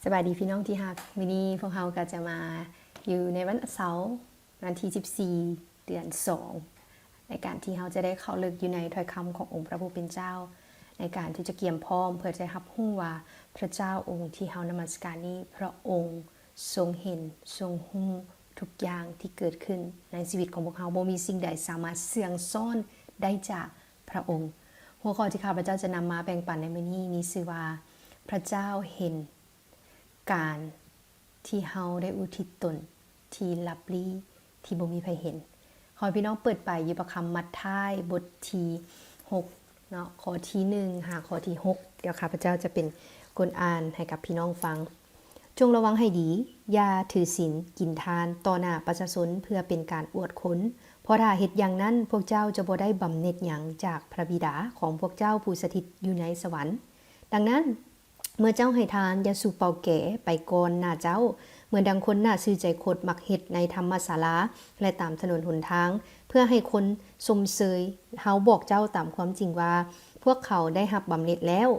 ສະບາຍດີພີ່ນ້ອງທີ່ຮັກ, ມື້ນີ້ພວກເຮົາກໍຈະມາຢູ່ໃນວັນເສົາ ວັນທີສິບສີ່ ເດືອນສອງ ໃນການທີ່ເຮົາຈະໄດ້ເຂົ້າເລິກຢູ່ໃນຖ້ອຍຄຳຂອງອົງພະຜູ້ເປັນເຈົ້າ, ໃນການທີ່ຈະກຽມພ້ອມເພື່ອຈະຮັບຮູ້ວ່າພະເຈົ້າອົງທີ່ເຮົານະມັດສະການນີ້ ພະອົງຊົງເຫັນ, ຊົງຮູ້ທຸກຢ່າງທີ່ເກີດຂຶ້ນໃນຊີວິດຂອງພວກເຮົາ. ບໍ່ມີສິ່ງໃດສາມາດເຊື່ອງຊ້ອນໄດ້ຈາກ ພະອົງ. ຫົວຂໍ້ທີ່ຂ້າພະເຈົ້າຈະນຳມາແບ່ງປັນໃນມື້ນີ້ມີຊື່ວ່າ ພະເຈົ້າເຫັນການທີ່ເຮົາໄດ້ອຸທິດຕົນທີ່ລັບລີ້ ທີ່ບໍ່ມີໃຜເຫັນ. ຂໍໃຫ້ພີ່ນ້ອງເປີດໄປຢູ່ພະຄຳມັດທາຍບົດທີຫົກເນາະ, ຂໍ້ທີໜຶ່ງຫາຂໍ້ທີຫົກ. ດຽວຂ້າພະເຈົ້າຈະເປັນຄົນອ່ານໃຫ້ກັບພີ່ນ້ອງຟັງ. ຈົ່ງລະວັງໃຫ້ດີ, ຢ່າຖືສິນກິນທານຕໍ່ໜ້າປະຊາຊົນເພື່ອເປັນການອວດຄົນ, ເພາະຖ້າເຮັດຢ່າງນັ້ນ, ພວກເຈົ້າຈະບໍ່ໄດ້ບຳເໜັດຫຍັງຈາກພະບິດາຂອງພວກເຈົ້າຜູ້ສະຖິດຢູ່ໃນສະຫວັນ. ດັ່ງນັ້ນ, ເມື່ອເຈົ້າໃຫ້ທານ, ຢ່າສູບເປົ່າແກໄປກ່ອນໜ້າເຈົ້າ, ເໝືອນດັ່ງຄົນໜ້າຊື່ໃຈຄົດມັກເຮັດໃນທຳມະສາລາ ແລະ ຕາມຖະໜົນຫົນທາງ, ເພື່ອໃຫ້ຄົນຊົມເຊີຍ. ເຮົາບອກເຈົ້າຕາມຄວາມຈິງວ່າ, ພວກເຂົາໄດ້ຮັບບຳເໜັດແລ້ວ.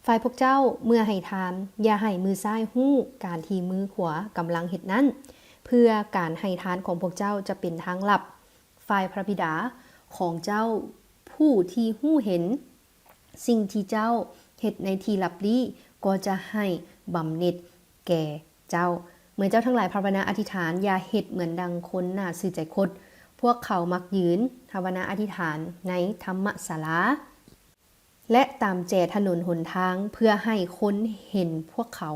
ຝ່າຍພວກເຈົ້າເມື່ອໃຫ້ທານ, ຢ່າໃຫ້ມືຊ້າຍຮູ້ການທີ່ມືຂວາກຳລັງເຮັດນັ້ນ, ເພື່ອການໃຫ້ທານຂອງພວກເຈົ້າຈະເປັນທາງລັບ. ຝ່າຍພະບິດາຂອງເຈົ້າຜູ້ທີ່ຮູ້ເຫັນສິ່ງທີ່ເຈົ້າເຮັດໃນທີ່ລັບລີ້ ກໍຈະໃຫ້ບຳເໜັດແກ່ເຈົ້າ. ເມື່ອເຈົ້າທັງຫຼາຍພາວະນາອະທິຖານ, ຢ່າເຮັດເໝືອນດັ່ງຄົນໜ້າຊື່ໃຈຄົດ. ພວກເຂົາມັກຢືນພາວະນາອະທິຖານໃນທຳມະສາລາ ແລະ ຕາມແຈຖະໜົນຫົນທາງເພື່ອໃຫ້ຄົນເຫັນພວກເຂົາ.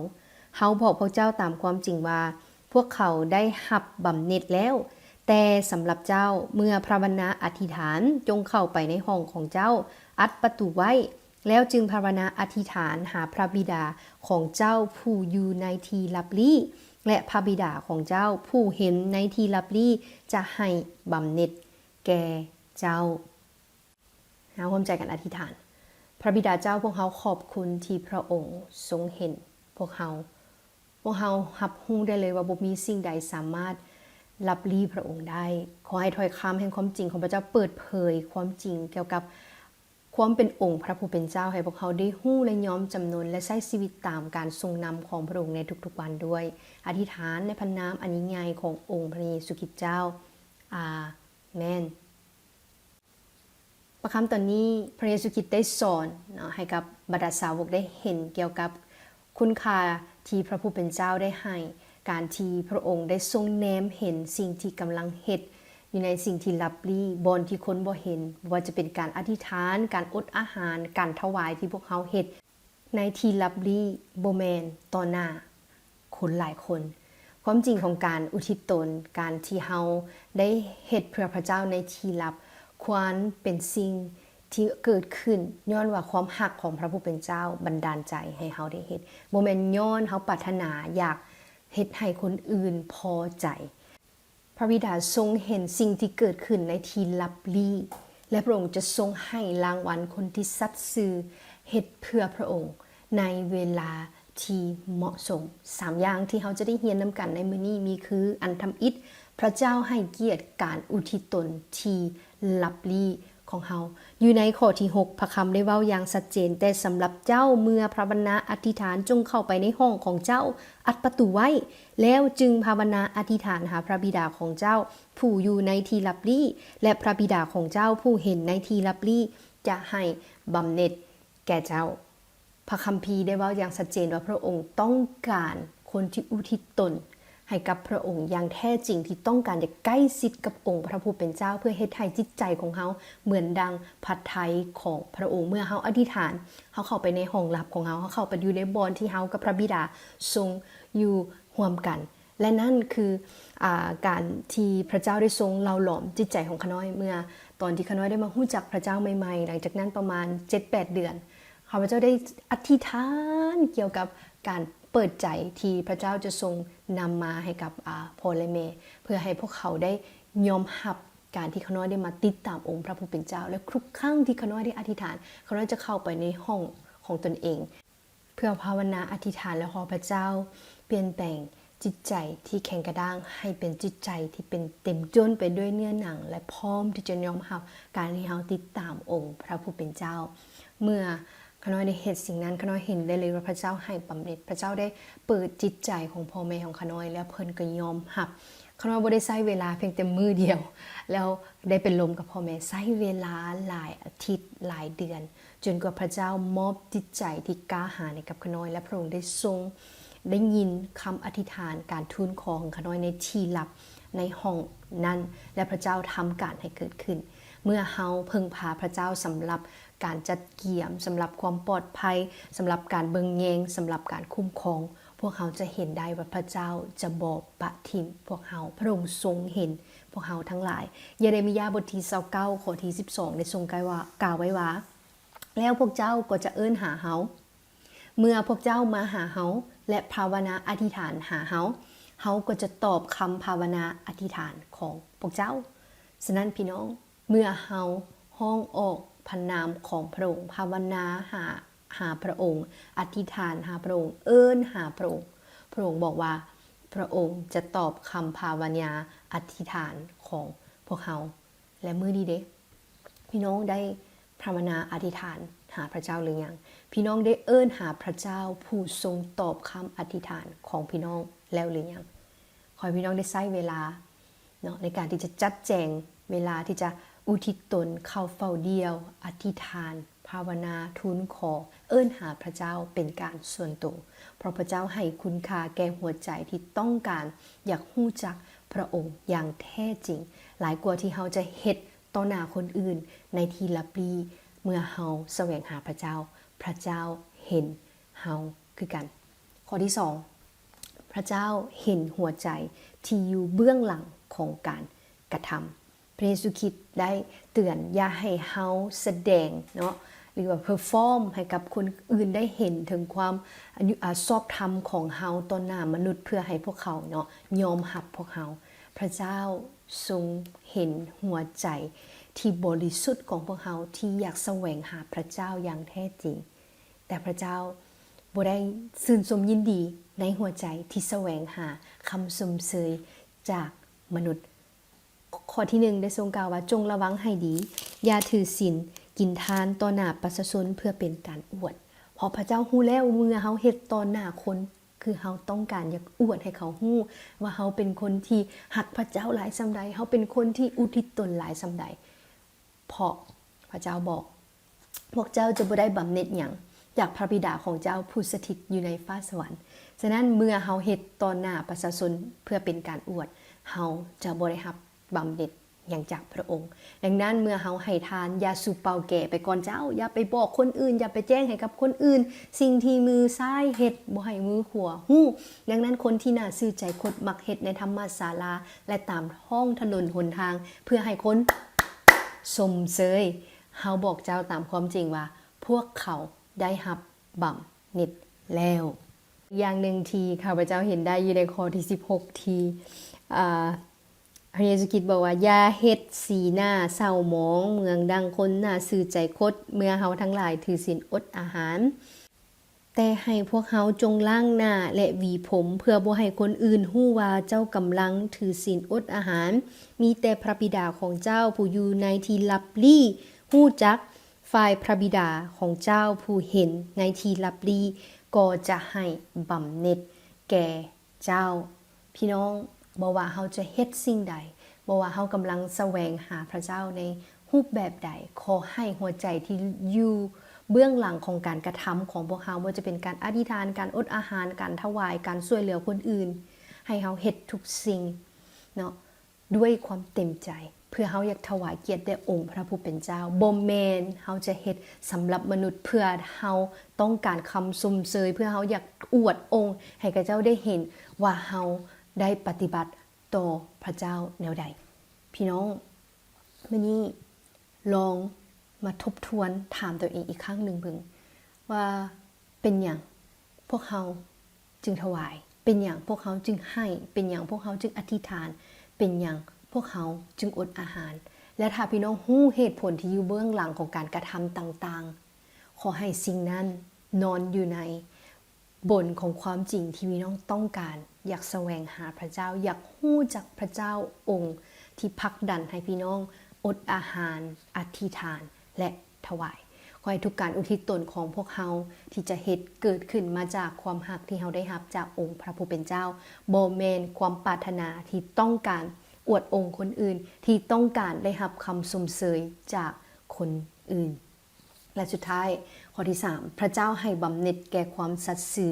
ເຮົາບອກພວກເຈົ້າຕາມຄວາມຈິງວ່າ ພວກເຂົາໄດ້ຮັບບຳເໜັດແລ້ວ. ແຕ່ສຳລັບເຈົ້າ, ເມື່ອພາວະນາອະທິຖານ, ຈົ່ງເຂົ້າໄປໃນຫ້ອງຂອງເຈົ້າ, ອັດປະຕູໄວ້, ແລ້ວຈຶ່ງພາວະນາອະທິຖານຫາພະບິດາຂອງເຈົ້າຜູ້ຢູ່ໃນທີ່ລັບລີ້, ແລະ ພະບິດາຂອງເຈົ້າຜູ້ເຫັນໃນທີ່ລັບລີ້ຈະໃຫ້ບຳເໜັດແກ່ເຈົ້າ. ເຮົາຮ່ວມໃຈກັນອະທິຖານ. ພະບິດາເຈົ້າ, ພວກເຮົາຂອບຄຸນທີ່ພະອົງຊົງເຫັນພວກເຮົາ. ພວກເຮົາຮັບຮູ້ໄດ້ເລີຍວ່າບໍ່ມີສິ່ງໃດສາມາດລັບລີ້ພະອົງໄດ້. ຂໍໃຫ້ຖ້ອຍຄຳແຫ່ງຄວາມຈິງຂອງພະເຈົ້າເປີດເຜີຍຄວາມຈິງກ່ຽວກັບຄວາມເປັນອົງພະຜູ້ເປັນເຈົ້າ ໃຫ້ພວກເຮົາໄດ້ຮູ້ ແລະ ຍອມຈຳນົນ ແລະ ໃຊ້ຊີວິດຕາມການຊົງນຳຂອງພະອົງໃນທຸກໆວັນດ້ວຍ. ອະທິຖານໃນພະນາມອັນຍິ່ງໃຫຍ່ຂອງອົງພະເຢຊູຄຣິດເຈົ້າ. ອາເມນ. ພະຄຳຕອນນີ້ ພະເຢຊູຄຣິດໄດ້ສອນເນາະ ໃຫ້ກັບບັນດາສາວົກໄດ້ເຫັນກ່ຽວກັບຄຸນຄ່າທີ່ພະຜູ້ເປັນເຈົ້າໄດ້ໃຫ້, ການທີ່ພະອົງໄດ້ຊົງແນມເຫັນສິ່ງທີ່ກຳລັງເຮັດຢູ່ໃນສິ່ງທີ່ລັບລີ້, ບ່ອນທີ່ຄົນບໍ່ເຫັນ, ບໍ່ວ່າຈະເປັນການອະທິຖານ, ການອົດອາຫານ, ການຖວາຍທີ່ພວກເຮົາເຮັດ ໃນທີ່ລັບລີ້ ບໍ່ແມ່ນຕໍ່ໜ້າຄົນຫຼາຍຄົນ. ຄວາມຈິງຂອງການອຸທິດຕົນ, ການທີ່ເຮົາໄດ້ເຮັດເພື່ອພະເຈົ້າໃນທີ່ລັບ, ຄວນເປັນສິ່ງທີ່ເກີດຂຶ້ນຍ້ອນວ່າຄວາມຮັກຂອງພະຜູ້ເປັນເຈົ້າບັນດານໃຈໃຫ້ເຮົາໄດ້ເຮັດ, ບໍ່ແມ່ນຍ້ອນເຮົາປາດຖະໜາຢາກເຮັດໃຫ້ຄົນອື່ນພໍໃຈ. ພະບິດາຊົງເຫັນສິ່ງທີ່ເກີດຂຶ້ນໃນທີ່ລັບລີ້ ແລະ ພະອົງຈະຊົງໃຫ້ລາງວັນຄົນທີ່ສັດຊື່ເຮັດເພື່ອພະອົງໃນເວລາທີ່ເໝາະສົມ. ສາມຢ່າງທີ່ເຮົາຈະໄດ້ຮຽນນຳກັນໃນມື້ນີ້ມີຄື, ອັນທຳອິດ, ພະເຈົ້າໃຫ້ກຽດການອຸທິດຕົນທີ່ລັບລີ້ ຂອງເຮົາ. ຢູ່ໃນຂໍ້ທີຫົກ ພະຄຳໄດ້ເວົ້າຢ່າງຊັດເຈນ, ແຕ່ສຳລັບເຈົ້າ, ເມື່ອພາວະນາອະທິຖານ, ຈົ່ງເຂົ້າໄປໃນຫ້ອງຂອງເຈົ້າ, ອັດປະຕູໄວ້, ແລ້ວຈຶ່ງພາວະນາອະທິຖານຫາພະບິດາຂອງເຈົ້າ ຜູ້ຢູ່ໃນທີ່ລັບລີ້, ແລະ ພະບິດາຂອງເຈົ້າ ຜູ້ເຫັນໃນທີ່ລັບລີ້ ຈະໃຫ້ບຳເໜັດແກ່ເຈົ້າ. ພະຄຳພີໄດ້ເວົ້າຢ່າງຊັດເຈນວ່າພະອົງຕ້ອງການຄົນທີ່ອຸທິດຕົນໃຫ້ກັບພະອົງຢ່າງແທ້ຈິງ, ທີ່ຕ້ອງການຈະໃກ້ຊິດກັບອົງພະຜູ້ເປັນເຈົ້າ ເພື່ອເຮັດໃຫ້ຈິດໃຈຂອງເຮົາເໝືອນດັ່ງພະໄທຂອງພະອົງ. ເມື່ອເຮົາອະທິຖານ, ເຮົາເຂົ້າໄປໃນຫ້ອງລັບຂອງເຮົາ, ເຮົາເຂົ້າໄປຢູ່ໃນບ່ອນທີ່ເຮົາກັບພະບິດາຊົງຢູ່ຮ່ວມກັນ. ແລະ ນັ້ນຄື, ອາ, ການທີ່ພະເຈົ້າໄດ້ຊົງເຫຼົ່າຫຼອມຈິດໃຈຂອງຂ້ານ້ອຍ ເມື່ອຕອນທີ່ຂ້ານ້ອຍໄດ້ມາຮູ້ຈັກພະເຈົ້າໃໝ່ໆ, ຫຼັງຈາກນັ້ນປະມານເຈັດແປດເດືອນ, ຂ້າພະເຈົ້າໄດ້ອະທິຖານກ່ຽວກັບການເປີດໃຈທີ່ພະເຈົ້າຈະຊົງນຳມາໃຫ້ກັບ, ອາ, ພໍ່ ແລະ ແມ່, ເພື່ອໃຫ້ພວກເຂົາໄດ້ຍອມຮັບການທີ່ຂ້ານ້ອຍໄດ້ມາຕິດຕາມອົງພະຜູ້ເປັນເຈົ້າ. ແລະ ທຸກຄັ້ງທີ່ຂ້ານ້ອຍໄດ້ອະທິຖານ, ຂ້ານ້ອຍຈະເຂົ້າໄປໃນຫ້ອງຂອງຕົນເອງ ເພື່ອພາວະນາອະທິຖານ ແລະ ຂໍພະເຈົ້າປ່ຽນແປງຈິດໃຈທີ່ແຂງກະດ້າງໃຫ້ເປັນຈິດໃຈທີ່ເປັນເຕັມຈົນໄປດ້ວຍເນື້ອໜັງ ແລະ ພ້ອມທີ່ຈະຍອມຮັບການທີ່ເຮົາຕິດຕາມອົງພະຜູ້ເປັນເຈົ້າ. ເມື່ອ ຂ້ານ້ອຍໄດ້ເຮັດສິ່ງນັ້ນ, ຂ້ານ້ອຍເຫັນໄດ້ເລີຍວ່າພະເຈົ້າໃຫ້ບຳເໜັດ, ພະເຈົ້າໄດ້ເປີດຈິດໃຈຂອງພໍ່ແມ່ຂອງຂ້ານ້ອຍ ແລ້ວເພິ່ນກໍຍອມຮັບ. ຂ້ານ້ອຍບໍ່ໄດ້ໃຊ້ເວລາພຽງແຕ່ມື້ດຽວ ແລ້ວໄດ້ໄປລົມກັບພໍ່ແມ່, ໃຊ້ເວລາຫຼາຍອາທິດ, ຫຼາຍເດືອນ, ຈົນກວ່າພະເຈົ້າມອບຈິດໃຈທີ່ກ້າຫານໃຫ້ກັບຂ້ານ້ອຍ ແລະ ພະອົງໄດ້ຊົງໄດ້ຍິນຄຳອະທິຖານ, ການທູນຂໍຂອງຂ້ານ້ອຍໃນທີ່ລັບໃນຫ້ອງນັ້ນ ແລະ ພະເຈົ້າທຳການໃຫ້ເກີດຂຶ້ນ. ເມື່ອເຮົາເພິ່ງພາພະເຈົ້າສຳລັບການຈັດກຽມ, ສຳລັບຄວາມປອດໄພ, ສຳລັບການເບິ່ງແຍງ, ສຳລັບການຄຸ້ມຄອງ, ພວກເຮົາຈະເຫັນໄດ້ວ່າພະເຈົ້າຈະບໍ່ປະຖິ້ມພວກເຮົາ. ພະອົງຊົງເຫັນພວກເຮົາທັງຫຼາຍ. ເຢເຣມີຍາບົດທີຊາວເກົ້າ ຂໍ້ທີສິບສອງ ໄດ້ຊົງກ່າວວ່າ, ກ່າວໄວ້ວ່າ, ແລ້ວພວກເຈົ້າກໍຈະເອີ້ນຫາເຮົາ. ເມື່ອພວກເຈົ້າມາຫາເຮົາ ແລະ ພາວະນາອະທິຖານຫາເຮົາ, ເຮົາກໍຈະຕອບຄຳພາວະນາອະທິຖານຂອງພວກເຈົ້າ. ສະນັ້ນພີ່ນ້ອງ, ເມື່ອເຮົາຮ້ອງອອກພະນາມຂອງພະອົງ, ພາວະນາຫາ, ຫາພະອົງ, ອະທິຖານຫາພະອົງ, ເອີ້ນຫາພະອົງ, ພະອົງບອກວ່າ ພະອົງຈະຕອບຄຳພາວະນາອະທິຖານຂອງພວກເຮົາ. ແລະ ມື້ນີ້ເດ, ພີ່ນ້ອງໄດ້ພາວະນາອະທິຖານຫາພະເຈົ້າຫຼືຍັງ? ພີ່ນ້ອງໄດ້ເອີ້ນຫາພະເຈົ້າຜູ້ຊົງຕອບຄຳອະທິຖານຂອງພີ່ນ້ອງແລ້ວຫຼືຍັງ? ຂໍໃຫ້ພີ່ນ້ອງໄດ້ໃຊ້ເວລາເນາະ ໃນການທີ່ຈະຈັດແຈງເວລາທີ່ຈະອຸທິດຕົນເຂົ້າເຝົ້າດ່ຽວ, ອະທິຖານ, ພາວະນາ, ທູນຂໍ, ເອີ້ນຫາພະເຈົ້າເປັນການສ່ວນໂຕ, ເພາະພະເຈົ້າໃຫ້ຄຸນຄ່າແກ່ຫົວໃຈທີ່ຕ້ອງການຢາກຮູ້ຈັກພະອົງຢ່າງແທ້ຈິງ, ຫຼາຍກວ່າທີ່ເຮົາຈະເຮັດຕໍ່ໜ້າຄົນອື່ນໃນທີ່ລັບລີ້. ເມື່ອເຮົາສະແຫວງຫາພະເຈົ້າ, ພະເຈົ້າເຫັນເຮົາຄືກັນ. ຂໍ້ທີສອງ, ພະເຈົ້າເຫັນຫົວໃຈທີ່ຢູ່ເບື້ອງຫຼັງຂອງການກະທຳ. ພະເຢຊູຄຣິດໄດ້ເຕືອນຢ່າໃຫ້ເຮົາສະແດງເນາະ ຫຼືວ່າເພີຟອມໃຫ້ກັບຄົນອື່ນໄດ້ເຫັນເຖິງຄວາມ ອາ ຊອບທຳຂອງເຮົາຕໍ່ໜ້າມະນຸດ ເພື່ອໃຫ້ພວກເຂົາເນາະ ຍອມຮັບພວກເຮົາ. ພະເຈົ້າຊົງເຫັນຫົວໃຈທີ່ບໍລິສຸດຂອງພວກເຮົາ ທີ່ຢາກສະແຫວງຫາພະເຈົ້າຢ່າງແທ້ຈິງ. ແຕ່ພະເຈົ້າບໍ່ໄດ້ຊື່ນຊົມຍິນດີໃນຫົວໃຈທີ່ສະແຫວງຫາຄຳຊົມເຊີຍຈາກມະນຸດ. ຂໍ້ທີໜຶ່ງໄດ້ຊົງກ່າວວ່າ, ຈົ່ງລະວັງໃຫ້ດີ, ຢ່າຖືສິນກິນທານຕໍ່ໜ້າປະຊາຊົນເພື່ອເປັນການອວດ. ເພາະພະເຈົ້າຮູ້ແລ້ວ, ເມື່ອເຮົາເຮັດຕໍ່ໜ້າຄົນ, ຄືເຮົາຕ້ອງການຢາກອວດໃຫ້ເຂົາຮູ້ວ່າເຮົາເປັນຄົນທີ່ຮັກພະເຈົ້າຫຼາຍສ່ຳໃດ, ເຮົາເປັນຄົນທີ່ອຸທິດຕົນຫຼາຍສ່ຳໃດ. ເພາະພະເຈົ້າບອກ, ພວກເຈົ້າຈະບໍ່ໄດ້ບຳເໜັດຫຍັງຈາກພະບິດາຂອງເຈົ້າຜູ້ສະຖິດຢູ່ໃນຟ້າສະຫວັນ. ສະນັ້ນ, ເມື່ອເຮົາເຮັດຕໍ່ໜ້າປະຊາຊົນເພື່ອເປັນການອວດ, ເຮົາຈະບໍ່ໄດ້ຮັບບຳເໜັດຫຍັງຈາກພະອົງ. ດັ່ງນັ້ນ, ເມື່ອເຮົາໃຫ້ທານ, ຢ່າສູບເປົ່າແກ່ໄປກ່ອນເຈົ້າ, ຢ່າໄປບອກຄົນອື່ນ, ຢ່າໄປແຈ້ງໃຫ້ກັບຄົນອື່ນ, ສິ່ງທີ່ມືຊ້າຍເຮັດ, ບໍ່ໃຫ້ມືຂວາຮູ້. ດັ່ງນັ້ນ, ຄົນທີ່ໜ້າຊື່ໃຈຄົດມັກເຮັດໃນທຳມະສາລາ ແລະ ຕາມທ້ອງຖະໜົນຫົນທາງ ເພື່ອໃຫ້ຄົນຊົມເຊີຍ. ເຮົາບອກເຈົ້າຕາມຄວາມຈິງວ່າ ພວກເຂົາໄດ້ຮັບບຳເໜັດແລ້ວ. ຢ່າງໜຶ່ງທີ່ຂ້າພະເຈົ້າເຫັນໄດ້ຢູ່ໃນຂໍ້ທີສິບຫົກ ທີ່ ອາ ພະເຢຊູຄຣິດບອກວ່າ, ຢ່າເຮັດສີໜ້າເສົ້າໝອງເໝືອນດັ່ງຄົນໜ້າຊື່ໃຈຄົດ ເມື່ອເຮົາທັງຫຼາຍຖືສິນອົດອາຫານ. ແຕ່ໃຫ້ພວກເຮົາຈົ່ງລ້າງໜ້າ ແລະ ຫວີຜົມ ເພື່ອບໍ່ໃຫ້ຄົນອື່ນຮູ້ວ່າເຈົ້າກຳລັງຖືສິນອົດອາຫານ. ມີແຕ່ພະບິດາຂອງເຈົ້າຜູ້ຢູ່ໃນທີ່ລັບລີ້ຮູ້ຈັກ, ຝ່າຍພະບິດາຂອງເຈົ້າຜູ້ເຫັນໃນທີ່ລັບລີ້ກໍຈະໃຫ້ບຳເໜັດແກ່ເຈົ້າ. ພີ່ນ້ອງ, ບໍ່ວ່າເຮົາຈະເຮັດສິ່ງໃດ, ບໍ່ວ່າເຮົາກຳລັງສະແຫວງຫາພະເຈົ້າໃນຮູບແບບໃດ, ຂໍໃຫ້ຫົວໃຈທີ່ຢູ່ເບື້ອງຫຼັງຂອງການກະທຳຂອງພວກເຮົາ, ບໍ່ວ່າຈະເປັນການອະທິຖານ, ການອົດອາຫານ, ການຖວາຍ, ການຊ່ວຍເຫຼືອຄົນອື່ນ, ໃຫ້ເຮົາເຮັດທຸກສິ່ງເນາະ ດ້ວຍຄວາມເຕັມໃຈ, ເພື່ອເຮົາຢາກຖວາຍກຽດແດ່ອົງພະຜູ້ເປັນເຈົ້າ. ບໍ່ແມ່ນເຮົາຈະເຮັດສຳລັບມະນຸດ ເພື່ອເຮົາຕ້ອງການຄຳຊົມເຊີຍ, ເພື່ອເຮົາຢາກອວດອົງໃຫ້ຂະເຈົ້າໄດ້ເຫັນວ່າເຮົາໄດ້ປະຕິບັດຕໍ່ພະເຈົ້າແນວໃດ. ພີ່ນ້ອງ, ມື້ນີ້ລອງມາທົບທວນຖາມຕົວເອງອີກຄັ້ງໜຶ່ງເບິ່ງວ່າ ເປັນຫຍັງພວກເຮົາຈຶ່ງຖວາຍ? ເປັນຫຍັງພວກເຮົາຈຶ່ງໃຫ້? ເປັນຫຍັງພວກເຮົາຈຶ່ງອະທິຖານ? ເປັນຫຍັງພວກເຮົາຈຶ່ງອົດອາຫານ? ແລະ ຖ້າພີ່ນ້ອງຮູ້ເຫດຜົນທີ່ຢູ່ເບື້ອງຫຼັງຂອງການກະທຳຕ່າງໆ, ຂໍໃຫ້ສິ່ງນັ້ນນອນຢູ່ໃນບົນຂອງຄວາມຈິງທີ່ພີ່ນ້ອງຕ້ອງການ, ຢາກສະແຫວງຫາພະເຈົ້າ, ຢາກຮູ້ຈັກພະເຈົ້າອົງທີ່ຜັກດັນໃຫ້ພີ່ນ້ອງອົດອາຫານ, ອະທິຖານ ແລະ ຖວາຍ. ຂໍ ຂໍໃຫ້ທຸກການອຸທິດຕົນຂອງພວກເຮົາທີ່ຈະເຮັດ ເກີດຂຶ້ນມາຈາກຄວາມຮັກທີ່ເຮົາໄດ້ຮັບຈາກອົງພະຜູ້ເປັນເຈົ້າ, ບໍ່ແມ່ນຄວາມປາດຖະໜາທີ່ຕ້ອງການອວດອົງຄົນອື່ນ, ທີ່ຕ້ອງການໄດ້ຮັບຄຳຊົມເຊີຍຈາກຄົນອື່ນ. ແລະ ສຸດທ້າຍ, ຂໍ້ທີສາມ, ພະເຈົ້າໃຫ້ບຳເໜັດແກ່ຄວາມສັດຊື່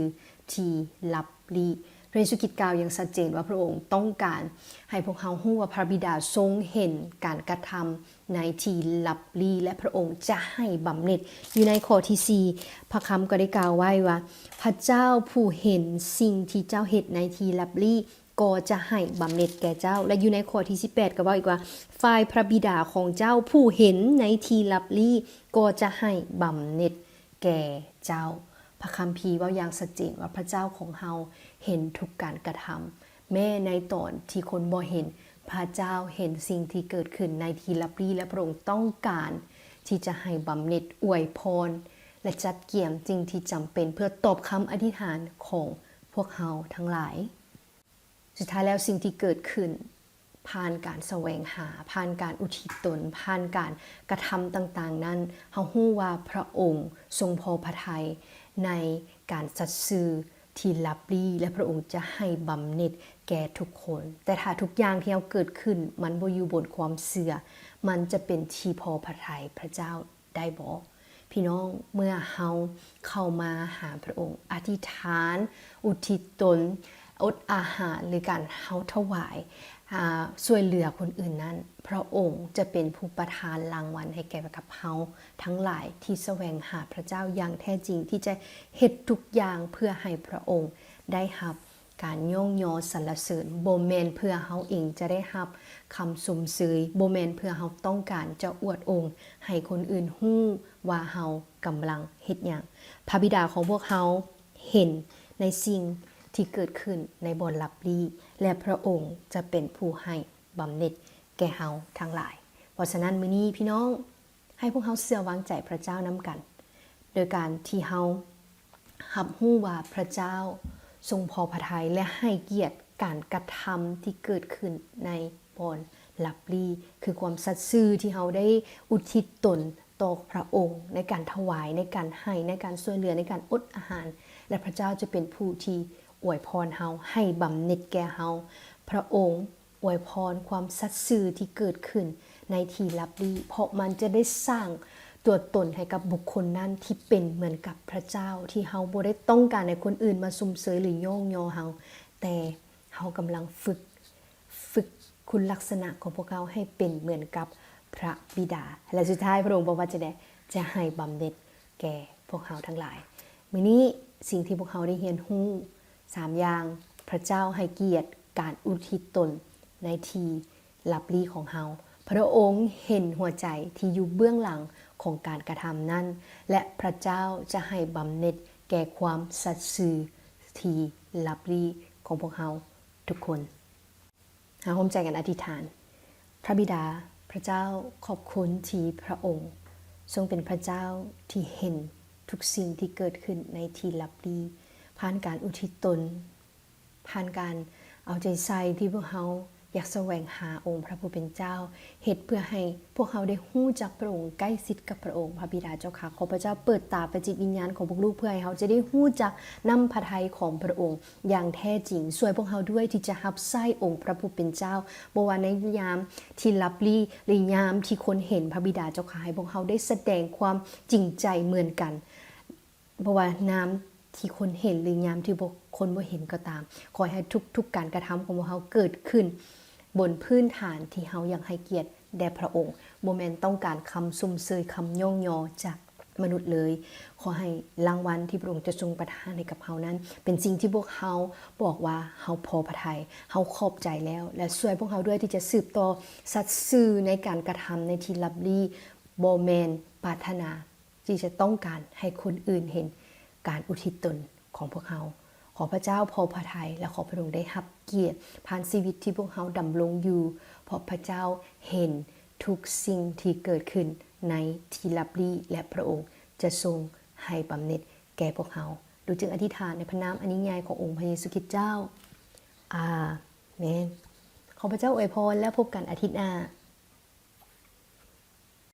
ທີ່ລັບລີ້. ພະເຢຊູຄຣິດກ່າວຢ່າງຊັດເຈນວ່າພະອົງຕ້ອງການໃຫ້ພວກເຮົາຮູ້ວ່າພະບິດາຊົງເຫັນການກະທຳໃນທີ່ລັບລີ້ ແລະ ພະອົງຈະໃຫ້ບຳເໜັດ. ຢູ່ໃນຂໍ້ທີສີ່ ພະຄຳກໍໄດ້ກ່າວໄວ້ວ່າ, ພະເຈົ້າຜູ້ເຫັນສິ່ງທີ່ເຈົ້າເຮັດໃນທີ່ລັບລີ້ ກໍຈະໃຫ້ບຳເໜັດແກ່ເຈົ້າ. ແລະ ຢູ່ໃນຂໍ້ທີສິບແປດກໍເວົ້າອີກວ່າ, ຝ່າຍພະບິດາຂອງເຈົ້າຜູ້ເຫັນໃນທີ່ລັບລີ້ ກໍຈະໃຫ້ບຳເໜັດແກ່ເຈົ້າ. ພະຄຳພີເວົ້າຢ່າງຊັດເຈນວ່າພະເຈົ້າຂອງເຮົາເຫັນທຸກການກະທຳ. ແມ້ໃນຕອນທີ່ຄົນບໍ່ເຫັນ, ພະເຈົ້າເຫັນສິ່ງທີ່ເກີດຂຶ້ນໃນທີ່ລັບລີ້ ແລະ ພະອົງຕ້ອງການທີ່ຈະໃຫ້ບຳເໜັດ, ອວຍພອນ ແລະ ຈັດກຽມສິ່ງທີ່ຈຳເປັນເພື່ອຕອບຄຳອະທິຖານຂອງພວກເຮົາທັງຫຼາຍ. ສຸດທ້າຍແລ້ວ, ສິ່ງທີ່ເກີດຂຶ້ນຜ່ານການສະແຫວງຫາ, ຜ່ານການອຸທິດຕົນ, ຜ່ານການກະທຳຕ່າງໆນັ້ນ, ເຮົາຮູ້ວ່າພະອົງຊົງພໍພະໄທໃນການສັດຊື່ທີ່ລັບລີ້ ແລະ ພະອົງຈະໃຫ້ບຳເໜັດແກ່ທຸກຄົນ. ແຕ່ຖ້າທຸກຢ່າງທີ່ເຮົາເກີດຂຶ້ນ ມັນບໍ່ຢູ່ບົນຄວາມເຊື່ອ, ມັນຈະເປັນທີ່ພໍພະໄທພະເຈົ້າ ໄດ້ບໍ່? ພີ່ນ້ອງ, ເມື່ອເຮົາເຂົ້າມາຫາພະອົງ, ອະທິຖານ, ອຸທິດຕົນ, ອົດອາຫານ ຫຼື ການເຮົາຖວາຍ, ອາ, ຊ່ວຍເຫຼືອຄົນອື່ນນັ້ນ, ພະອົງຈະເປັນຜູ້ປະທານລາງວັນໃຫ້ແກ່ກັບເຮົາທັງຫຼາຍທີ່ສະແຫວງຫາພະເຈົ້າຢ່າງແທ້ຈິງ, ທີ່ຈະເຮັດທຸກຢ່າງເພື່ອໃຫ້ພະອົງໄດ້ຮັບ ການຍ້ອງຍໍສັນລະເສີນ ບໍ່ແມ່ນເພື່ອເຮົາເອງຈະໄດ້ຮັບຄຳຊົມເຊີຍ, ບໍ່ແມ່ນເພື່ອເຮົາຕ້ອງການຈະອວດອົງໃຫ້ຄົນອື່ນຮູ້ວ່າເຮົາກຳລັງເຮັດຫຍັງ. ພະບິດາຂອງພວກເຮົາເຫັນໃນສິ່ງທີ່ເກີດຂຶ້ນໃນບ່ອນລັບລີ້ ແລະ ພະອົງຈະເປັນຜູ້ໃຫ້ບຳເໜັດແກ່ເຮົາທັງຫຼາຍ. ເພາະສະນັ້ນ ມື້ນີ້ພີ່ນ້ອງ ໃຫ້ພວກເຮົາເຊື່ອວາງໃຈພະເຈົ້ານຳກັນ ໂດຍການທີ່ເຮົາຮັບຮູ້ວ່າພະເຈົ້າຊົງພໍພະໄທ ແລະ ໃຫ້ກຽດການກະທຳທີ່ເກີດຂຶ້ນໃນບ່ອນລັບລີ້, ຄືຄວາມສັດຊື່ທີ່ເຮົາໄດ້ອຸທິດຕົນຕໍ່ພະອົງໃນການຖວາຍ, ໃນການໃຫ້, ໃນການຊ່ວຍເຫຼືອ, ໃນການອົດອາຫານ, ແລະ ພະເຈົ້າຈະເປັນຜູ້ທີ່ອວຍພອນເຮົາ, ໃຫ້ບຳເໜັດແກ່ເຮົາ. ພະອົງ ອວຍພອນຄວາມສັດຊື່ທີ່ເກີດຂຶ້ນໃນທີ່ລັບລີ້, ເພາະມັນຈະໄດ້ສ້າງຕົວຕົນໃຫ້ກັບບຸກຄົນນັ້ນທີ່ເປັນເໝືອນກັບພະເຈົ້າ, ທີ່ເຮົາບໍ່ໄດ້ຕ້ອງການໃຫ້ຄົນອື່ນມາຊົມເຊີຍ ຫຼື ຍ້ອງຍໍເຮົາ, ແຕ່ເຮົາກຳລັງຝຶກ, ຝຶກຄຸນລັກສະນະຂອງພວກເຮົາໃຫ້ເປັນເໝືອນກັບພະບິດາ. ແລະ ສຸດທ້າຍພະອົງບອກວ່າຈັ່ງໃດ? ຈະໃຫ້ບຳເໜັດແກ່ພວກເຮົາທັງຫຼາຍ. ມື້ນີ້ ສິ່ງທີ່ພວກເຮົາໄດ້ຮຽນຮູ້ ສາມຢ່າງ, ພະເຈົ້າໃຫ້ກຽດການອຸທິດຕົນໃນທີ່ລັບລີ້ຂອງເຮົາ. ພະອົງເຫັນຫົວໃຈທີ່ຢູ່ເບື້ອງຫຼັງຂອງການກະທຳນັ້ນ, ແລະ ພະເຈົ້າຈະໃຫ້ບຳເໜັດແກ່ຄວາມສັດຊື່ທີ່ລັບລີ້ຂອງພວກເຮົາທຸກຄົນ. ເຮົາຮ່ວມໃຈກັນອະທິຖານ. ພະບິດາ, ພະເຈົ້າ, ຂອບຄຸນທີ່ພະອົງຊົງເປັນພະເຈົ້າທີ່ເຫັນທຸກສິ່ງທີ່ເກີດຂຶ້ນໃນທີ່ລັບລີ້, ຜ່ານການອຸທິດຕົນ, ຜ່ານການເອົາໃຈໃສ່ທີ່ພວກເຮົາຢາກສະແຫວງຫາອົງພະຜູ້ເປັນເຈົ້າ, ເຮັດເພື່ອໃຫ້ພວກເຮົາໄດ້ຮູ້ຈັກພະອົງ, ໃກ້ຊິດກັບພະອົງ. ພະບິດາເຈົ້າຂ້າ, ຂໍພະເຈົ້າເປີດຕາພະຈິດວິນຍານຂອງພວກລູກ ເພື່ອໃຫ້ເຮົາຈະໄດ້ຮູ້ຈັກນ້ຳພະໄທຂອງພະອົງ ຢ່າງແທ້ຈິງ. ຊ່ວຍພວກເຮົາດ້ວຍທີ່ຈະຮັບໃຊ້ອົງພະຜູ້ເປັນເຈົ້າ, ບໍ່ວ່າໃນຍາມທີ່ລັບລີ້ ຫຼື ຍາມທີ່ຄົນເຫັນ. ພະບິດາເຈົ້າຂ້າ, ໃຫ້ພວກເຮົາໄດ້ສະແດງຄວາມຈິງໃຈເໝືອນກັນ, ບໍ່ວ່າຍາມທີ່ຄົນເຫັນ ຫຼື ຍາມທີ່ບໍ່, ຄົນບໍ່ເຫັນກໍຕາມ. ຂໍໃຫ້ທຸກໆການກະທຳຂອງພວກເຮົາເກີດຂຶ້ນບົນພື້ນຖານທີ່ເຮົາຢາກໃຫ້ກຽດແດ່ພະອົງ, ບໍ່ແມ່ນຕ້ອງການຄຳຊົມເຊີຍ, ຄຳຍ້ອງຍໍຈາກ ມະນຸດເລີຍ. ຂໍໃຫ້ລາງວັນທີ່ພະອົງຈະຊົງປະທານໃຫ້ກັບເຮົານັ້ນ ເປັນສິ່ງທີ່ພວກເຮົາບອກວ່າເຮົາພໍພະໄທ, ເຮົາຂອບໃຈແລ້ວ ແລະ ຊ່ວຍພວກເຮົາດ້ວຍທີ່ຈະສືບຕໍ່ສັດຊື່ໃນການກະທຳໃນທີ່ລັບລີ້, ບໍ່ແມ່ນປາດຖະໜາທີ່ຈະຕ້ອງການໃຫ້ຄົນອື່ນເຫັນການອຸທິດຕົນຂອງພວກເຮົາ. ຂໍພະເຈົ້າພໍພະໄທ ແລະ ຂໍພະອົງໄດ້ຮັບກຽດຜ່ານຊີວິດທີ່ພວກເຮົາດຳລົງຢູ່, ເພາະພະເຈົ້າເຫັນທຸກສິ່ງທີ່ເກີດຂຶ້ນໃນທີ່ລັບລີ້ ແລະ ພະອົງຈະຊົງໃຫ້ບຳເໜັດແກ່ພວກເຮົາ. ລູກຈຶ່ງອະທິຖານໃນພະນາມອັນຍິ່ງໃຫຍ່ຂອງອົງພະເຢຊູຄຣິດເຈົ້າ. ອາເມນ. ຂໍພະເຈົ້າອວຍພອນ ແລ້ວພົບກັນອາທິດໜ້າ.